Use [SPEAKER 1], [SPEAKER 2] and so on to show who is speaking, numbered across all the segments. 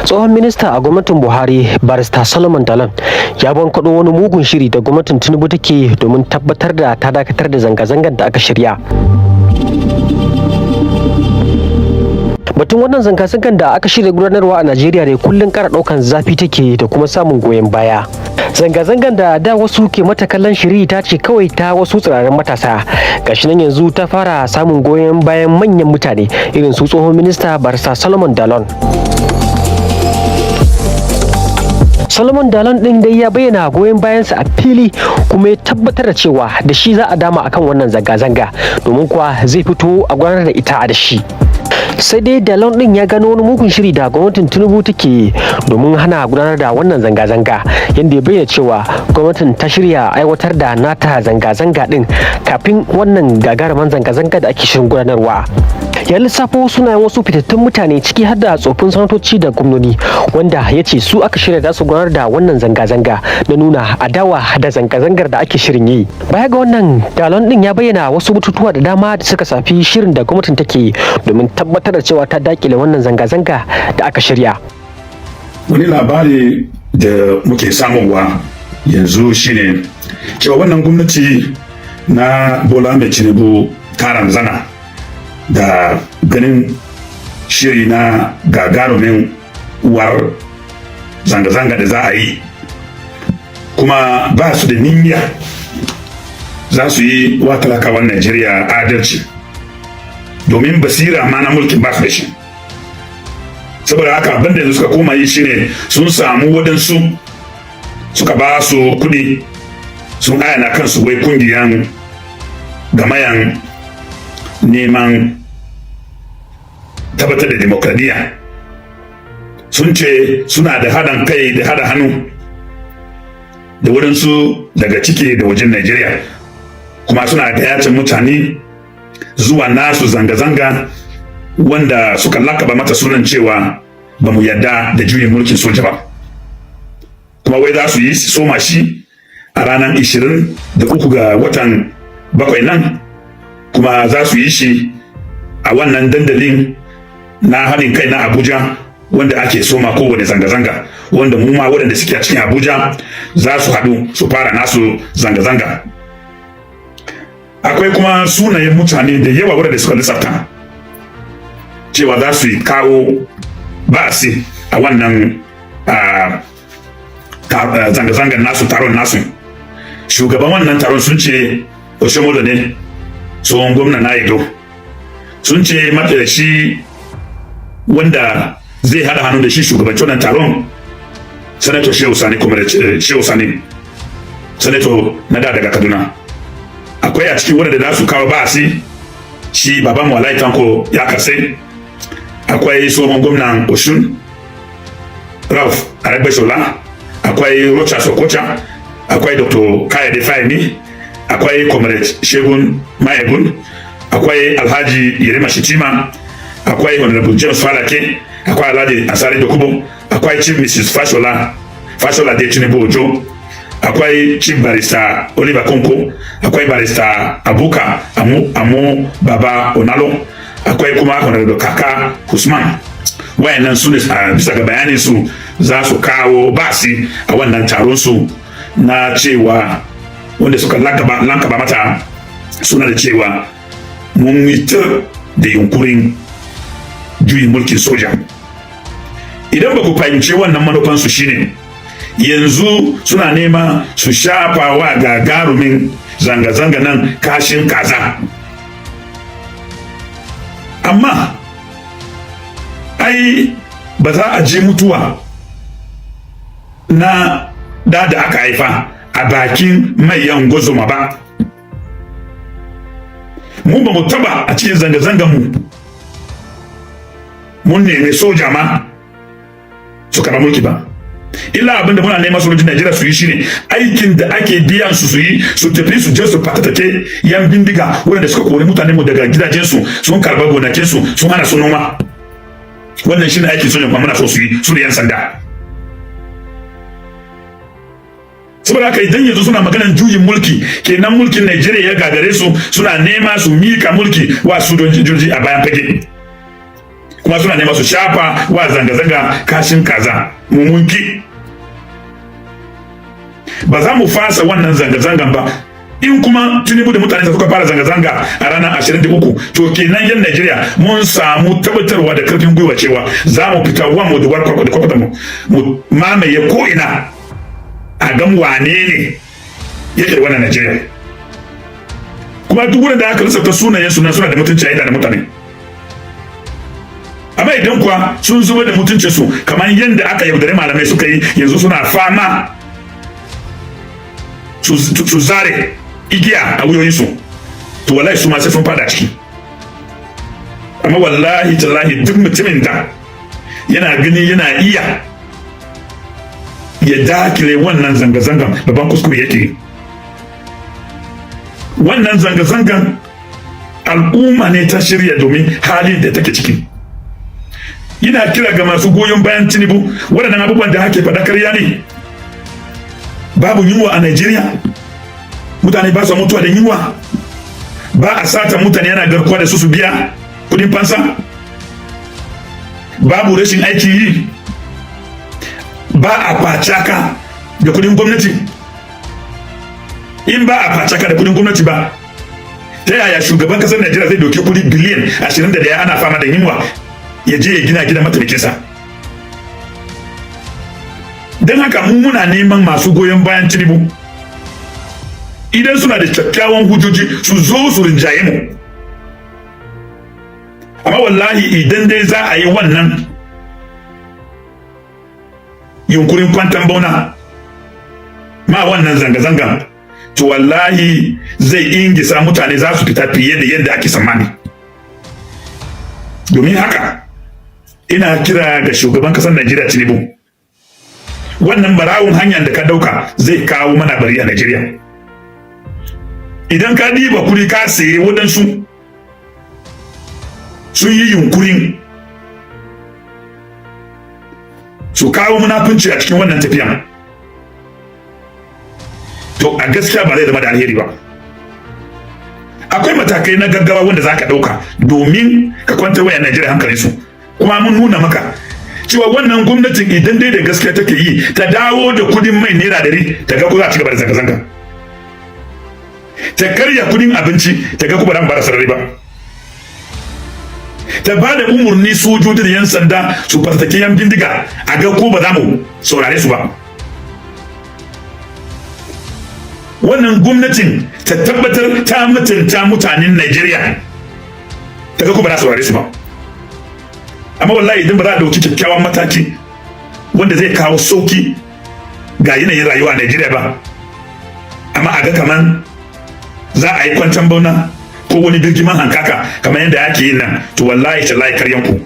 [SPEAKER 1] Tsohon minista a gwamnatin Buhari, Barista Solomon Dalon, ya bankaɗo wani mugun shiri da gwamnatin Tinubu take domin tabbatar da ta dakatar da zanga-zangar da aka shirya. Batun wannan zanga-zangar da aka shirya gudanarwa a Najeriya ne kullum ƙara ɗaukan zafi take da kuma samun goyon baya. Zanga-zangar da da wasu ke mata kallon shiri ta ce kawai ta wasu tsirarin matasa, gashi nan yanzu ta fara samun goyon bayan manyan mutane irin su tsohon minista Barista Solomon Dalon. Solomon Dalon ɗin dai ya bayyana goyon bayansa a fili, kuma ya tabbatar da cewa da shi za a dama akan wannan zanga-zanga, domin kuwa zai fito a gudanar da ita da shi. Sai dai Dalon ɗin ya gano wani mugun shiri da gwamnatin Tinubu take domin hana gudanar da wannan zanga-zanga, yadda ya bayyana cewa gwamnatin ta shirya aiwatar da nata zanga-zanga ɗin kafin wannan gagarumin zanga-zanga da ake shirin gudanarwa. Ya lissafo sunayen wasu fitattun mutane, ciki har da tsofin sanatoci da gwamnoni, wanda ya ce su aka shirya za su gudanar da wannan zanga-zanga na nuna adawa da zanga-zangar da ake shirin yi. Baya ga wannan, Dalon din ya bayyana wasu batutuwa da dama da suka shafi shirin da gwamnatin take domin tabbatar da cewa ta dakile wannan zanga-zanga da aka shirya.
[SPEAKER 2] Wani labari da muke samowa yanzu shine cewa wannan gwamnati na Bola Ahmed Tinubu ta ranzana da ganin shiri na gagarumin uwar zanga-zanga da za a yi, kuma ba su da niyya za su yi wa talakawan Najeriya adalci, domin basira ma na mulkin ba su da shi. Saboda haka, abin da yanzu suka koma yi shine sun samu waɗansu suka ba su kuɗi, sun ayana kansu wai kungiyan gamayan neman tabbatar da demokradiyya. Sun ce suna da haɗin kai da haɗa hannu da waɗansu daga ciki da wajen Najeriya, kuma suna gayyatar mutane zuwa nasu zanga-zanga wanda suka lakaba mata sunan cewa ba mu yarda da juyin mulkin soja ba, kuma wai za su yi soma shi a ranar 23 ga watan bakwai nan, kuma za su yi shi a wannan dandalin na haɗin kai na Abuja wanda ake soma kowane zanga-zanga, wanda mu ma waɗanda suke a cikin Abuja za su haɗu su fara nasu zanga-zanga. Akwai kuma sunayen mutane da yawa waɗanda suka lissafta cewa za su kawo ba'asi a wannan zanga-zangar nasu, taron nasu. Shugaban wannan taron sun ce Oshiomhole ne, tsohon gwamna na Edo. Sun ce mata shi wanda zai hada hannu da shi shugabanci wannan taron, Senator Shehu Sani, kuma Shehu Sani, Senator na da daga Kaduna. Akwai a cikin wanda za su kawo ba'asi shi baban Walai Tanko Yakasai, akwai tsohon gwamnan Osun, Rauf Aregbesola, akwai Rochas Okocha, akwai Dr. Kayode Fayemi, akwai Comrade Segun Mayegun, akwai Alhaji Yerima Shitima, akwai Honorable James Falake, akwai Alhaji Asari Dokubo, akwai Chief Mrs Fashola Fashola de Tinubu Ojo, akwai Chief Barrister Oliver Konko, akwai Barrister Abuka Amu, Amu Baba Onalo, akwai kuma Honorable Kaka Usman. Wayannan su ne, bisa ga bayanin su, za su kawo basi a wannan taron su na cewa wanda suka lankaba mata suna da cewa mun yi da yunkurin juyin mulkin soja. Idan ba ku fahimci wannan, manufansu shine yanzu suna nema su shafa wa gagarumin zanga-zanga nan kashin kaza. Amma ai ba za a ji mutuwa na da da aka haifa a bakin mayan gozoma ba. Mu ba mu taba a cikin zanga-zangan mu mun nemi soja ma su karɓa mulki ba. Illa abinda muna neman sojojin Najeriya su yi shine aikin da ake biyan su su yi, su tafi su je su fatattake yan bindiga wanda suka kori mutanen mu daga gidajensu, sun karba gonakinsu, sun hana su noma. Wannan shine aikin sojan, kuma muna so su yi su da yan sanda. Saboda haka, idan yanzu suna maganan juyin mulki kenan, mulkin Najeriya ya gagare su, suna nema su mika mulki wa sojoji a bayan fage. Kuma suna nema su shafa wa zanga-zanga kashin kaza. Mu mun ki, ba za mu fasa wannan zanga-zangan ba. In kuma Tinubu da mutane suka fara zanga-zanga a ranar 23, to kenan yan Najeriya mun samu tabbatarwa da karfin gwiwa cewa za mu fita wa mu da kwarkwata mu, mu mamaye ko ina, a gan wane ne yake da wannan Najeriya. Kuma duk wurin da aka lissafta sunayen suna suna da mutunci a idanun mutane. Amma idan kuwa sun zuba da mutuncinsu kamar yadda aka yaudare malamai suka yi, yanzu suna fama su zare igiya a wuyoyinsu, to wallahi su ma sai sun fada ciki. Amma wallahi tallahi, duk mutumin da yana gani yana iya ya dakile wannan zanga-zangan, babban kuskure yake. Wannan zanga-zangan al'umma ne ta shirya domin halin da take ciki. Ina kira ga masu goyon bayan Tinubu, waɗannan abubuwan da ake faɗa karya ne. Babu yunwa a Najeriya, mutane ba su mutuwa da yunwa, ba a sata mutane yana garkuwa da su su biya kudin fansa, babu rashin aikin yi, ba a facaka da kudin gwamnati. In ba a facaka da kudin gwamnati ba, ta yaya shugaban kasar Najeriya zai dauki kudi biliyan 21, ana fama da yunwa, ya je ya gina gidan mataimakinsa? Don haka mu muna neman masu goyon bayan Tinubu, idan suna da kyakkyawan hujjoji, su zo su rinjaye mu. Amma wallahi idan dai za a yi wannan yunkurin kwantan bauna ma wannan zanga-zangan, to wallahi zai ingisa mutane za su fita fiye da yadda ake tsammani. Domin haka ina kira ga shugaban kasar Najeriya Tinubu, wannan barawun hanyar da ka dauka zai kawo mana bari a Najeriya. Idan ka diba kuri ka saye waɗansu sun yi yunkurin su kawo munafunci a cikin wannan tafiyan, to a gaskiya ba zai zama da alheri ba. Akwai matakai na gaggawa wanda za ka ɗauka domin ka kwantar wa 'yan Najeriya hankalinsu. Kuma mun nuna maka cewa wannan gwamnatin, idan dai da gaskiya take yi, ta dawo da kudin mai ₦100, ta ga ko za a ci gaba da zanga-zanga. Ta karya kudin abinci, ta ga ko ba za mu bada sarari ba. Ta ba da umarni sojoji da yan sanda su fatattaki yan bindiga, a ga ko ba za mu saurare su ba. Wannan gwamnatin ta tabbatar ta mutunta mutanen Najeriya, ta ga ko ba za su saurare su ba. Amma wallahi idan ba za a dauki kyakkyawan mataki wanda zai kawo sauki ga yanayin rayuwa a Najeriya ba, amma a ga kaman za a yi kwantan bauna ko wani birgiman hankaka kamar yadda ake yin nan, to wallahi tallahi karyan ku.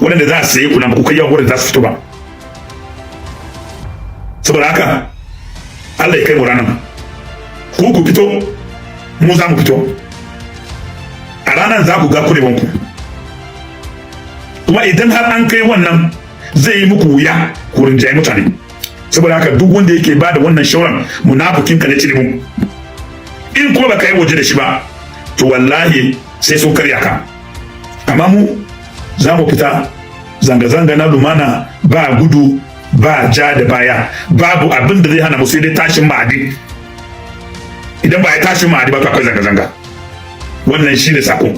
[SPEAKER 2] Waɗanda za su saye ku nan, ba ku kai yawan wurin za su fito ba. Saboda haka Allah ya kai mu ranar. Ku ku fito, mu za mu fito. A ranar za ku ga kurewanku. Kuma idan har an kai wannan, zai yi muku wuya ku rinjaye mutane. Saboda haka duk wanda yake ba da wannan shawaran, munafukin ka ne mu. In kuma baka yi waje da shi ba, to wallahi sai sun karya ka. Amma mu za mu fita zanga-zanga na lumana, ba gudu ba ja da baya. Babu abin da zai hana mu sai dai tashin ma'adi. Idan ba ya tashin ma'adi ba, to akwai zanga-zanga. Wannan shi ne sako.